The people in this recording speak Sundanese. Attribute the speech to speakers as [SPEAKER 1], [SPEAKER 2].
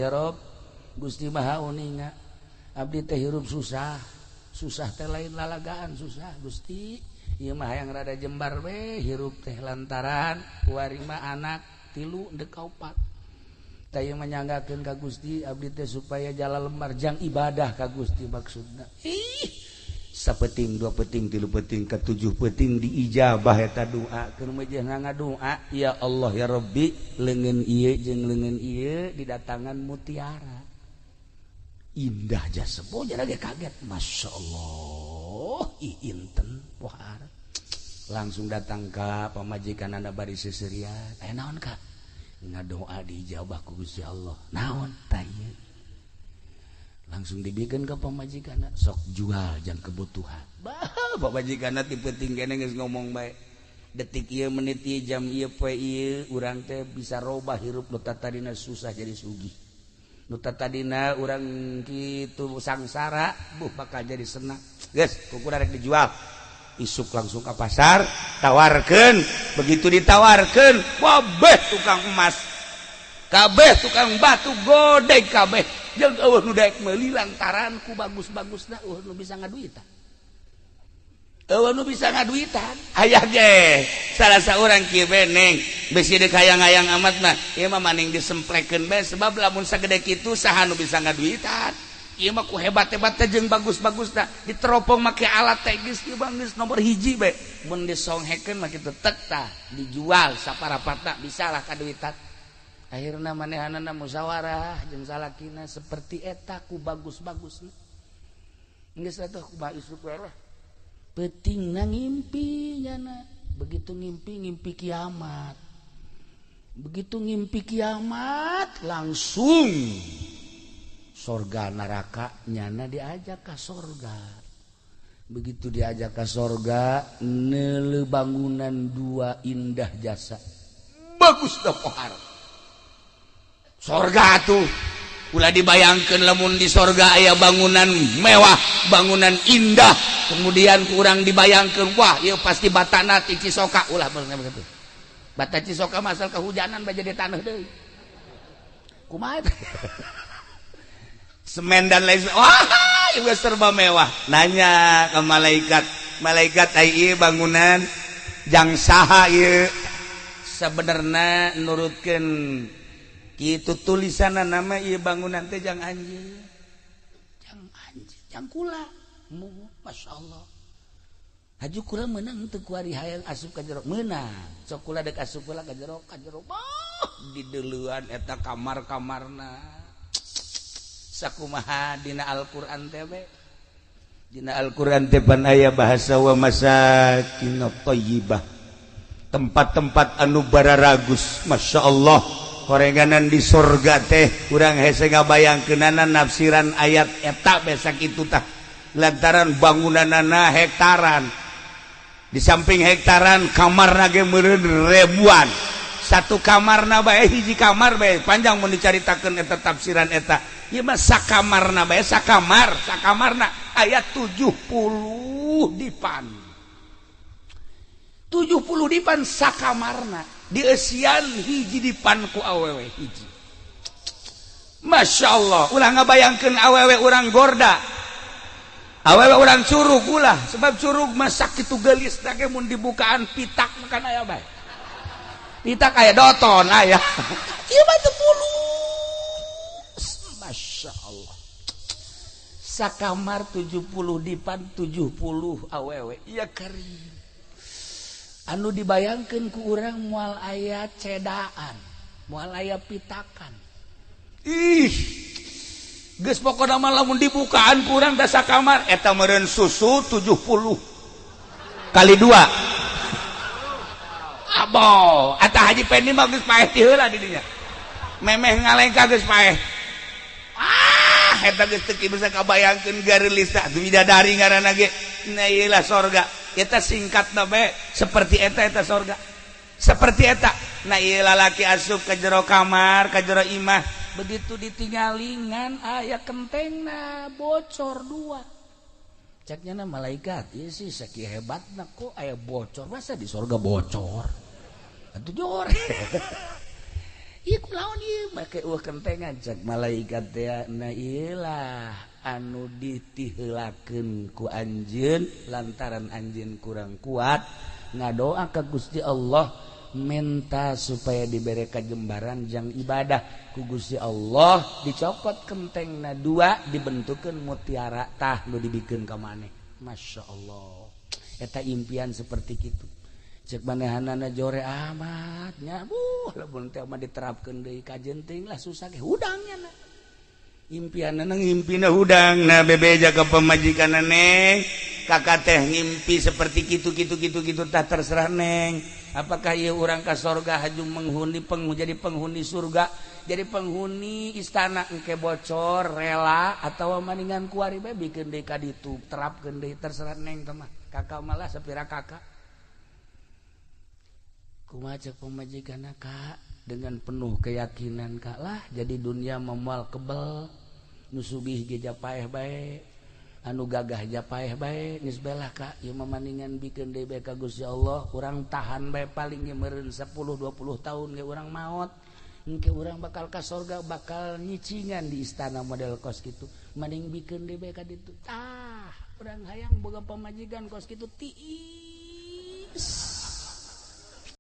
[SPEAKER 1] ya Rob, Gusti Maha Uninga, abdi teh hirup susah. Susah teh lain lalagaan susah, Gusti. Ieu mah hayang rada jembar we hirup teh lantaran kuari mah anak tilu dek opat. Tah ieu mah nyanggakeun ka Gusti abdi teh supaya jala lembar jang ibadah ka Gusti maksudna. Ih, sapeting, dua peting, tilu peting, ketujuh peting diijabah eta doa. Keur mejehna ngadoa, ya Allah ya Rabbi, leungeun ieu jeung leungeun ieu didatangan mutiara. Indah jasa boja lagi kaget, Masya Allah, ih inten pohar. Langsung datang ka pamajikan anda bari seserian. Aya naon ka? Ngadoa diijabah ku Gusti Allah. Naon tah ieu? Langsung dibikin ke pamajikan, sok jual jang kebutuhan. Bah, pamajikan ti penting kene geus ngomong bae. Detik ieu, menit ieu, jam ieu, poe ieu, urang teh bisa robah hirup nu tadina susah jadi sugih. Nu tadina urang kitu sangsara, buh bakal jadi senang. Geus, kuku rek dijual. Isuk langsung ke pasar, tawarkeun. Begitu ditawarkeun, wabeh tukang emas. Kabeh tukang batu godeg kabeh. Jeung eueuh nu daek meuli lantaran ku bagus-bagusna eueuh nu bisa ngaduitan. Eueuh nu bisa ngaduitan. Aya ge salah saurang kieu beneng besi deuk hayang-hayang amat mah ieu mah maning disemplekeun bae sebab lamun sagede kitu saha nu bisa ngaduitan. Ieu mah ku hebat-hebat teh jeung bagus-bagusna diteropong make alat teh geus ieu mah geus nomor hiji bae. Mun disonghekeun mah kitu tek tah dijual saparapatna bisalah kaduitan. Akhirna manehanana musyawarah jeung salakina seperti eta ku bagus-bagusna. Geus atuh kumaha isuk we lah. Peutingna ngimpi nyana. Begitu ngimpi, ngimpi kiamat. Begitu ngimpi kiamat langsung sorga neraka nyana diajak ke sorga. Begitu diajak ke sorga, neuleuh bangunan dua indah jasa. Bagus dah pohar. Sorga tuh ulah dibayangkan lamun di sorga aya bangunan mewah, bangunan indah, kemudian kurang dibayangkan wah ieu pasti batana ti Cisoka, ulah begitu. Bata Cisoka masal kehujanan bae jadi taneuh deui. Kumaha teh? Semen dan lain, wah ieu serba mewah. Nanya ke malaikat, malaikat ai ieu bangunan jang saha ieu? Sebenarnya nurutkeun kitu tulisan nama ieu bangunan teh jang anjeun. Jang anjeun, jang kula. Masya Allah. Haju kula meunang teu kuari hayang asup ka jero. Meunang. Sok kula deuk asup kula ka jero, ka jero. Bah, dideuleuan eta kamar-kamarna. Sakumaha dina Al-Qur'an teh be. Dina Al-Qur'an teh pan aya bahasa wa masakin thayyibah. Tempat-tempat anu bararagus, Masya Allah. Horenganan di sorga teh kurang hese ngabayangkeunana nafsiran ayat eta besak itu tah lantaran bangunanana hektaran, di samping hektaran kamarna ge meureun ribuan satu kamarna bae, hiji kamar bae panjang mun dicaritakeun eta tafsiran eta. Ieu mah sakamarna bae, sakamar sakamarna aya 70 dipan, 70 dipan sakamarna, dieusian hiji dipan ku awewe hiji. Masya Allah, ulah ngabayangkeun awewe urang gorda, awewe urang curug, ulah, sebab curug mah sakitu geulis ge mun dibukaan pitak makan aya bae, pitak aya, doton aya. Ieu mah 10, Masya Allah, sakamar 70 dipan, 70 awewe. Iya karim, anu dibayangkan ku urang moal aya cedaan, moal aya pitakan. Ih, geus pokona mah lamun dibukaan ku urang da sakamar eta meureun susu 70 kali dua. Abo, atah Haji Pendi mah geus paeh ti heula di dinya. Memeh ngalengka geus paeh. Ah, eta geus teu bisa kabayangkeun gareulis tah bidadari ngaranna ge. Nah, ieu lah sorga. Eta singkat bae seperti eta, eta sorga. Seperti eta. Nah, ieu lalaki asup ke jero kamar, ke jero imah. Begitu ditinggalingan aya kentengna bocor dua. Ceknya na malaikat, ieu sih sakieu hebatna kok aya bocor, masa di sorga bocor? Atuh jor. Ieu kunaon ieu make eueuh kentengan cek malaikat teh na ieu lah anu ditiheulakeun ku anjeun lantaran anjeun kurang kuat ngadoa ka Gusti Allah minta supaya dibere kajembaran jang ibadah ku Gusti Allah dicopot kentengna dua dibentukkeun mutiara tah nu dibikeun ka maneh. Masya Allah, eta impian seperti kitu cek manehanana jore amat nya buh lamun teh mah diterapkeun deui ka jenting lah susah ge hudangnya na impianna ngimpina hudang na bebeja ka pamajikan neng kakak teh ngimpi seperti kitu kitu kitu kitu tah terserah neng apakah ieu urang ka sorga haju menghuni jadi penghuni surga jadi penghuni istana engke bocor rela atau maningan kuari bae bikin deui ka ditu terapkeun deui terserah neng teh mah kakak malah sapira kakak kumaha cek pamajikanna kak dengan penuh keyakinan kak lah jadi dunia memual kebel nu sugih ge japaeh bae anu gagah japaeh bae geus belah kak ieu mah maningan bikeun deui bae ka Gusti Allah urang tahan bae paling ge meureun 10 20 tahun ge urang maot engke urang bakal ka sorga bakal nyicingan di istana model kos kitu mending bikeun deui bae ka ditu tah urang hayang boga pamajikan kos kitu tiis.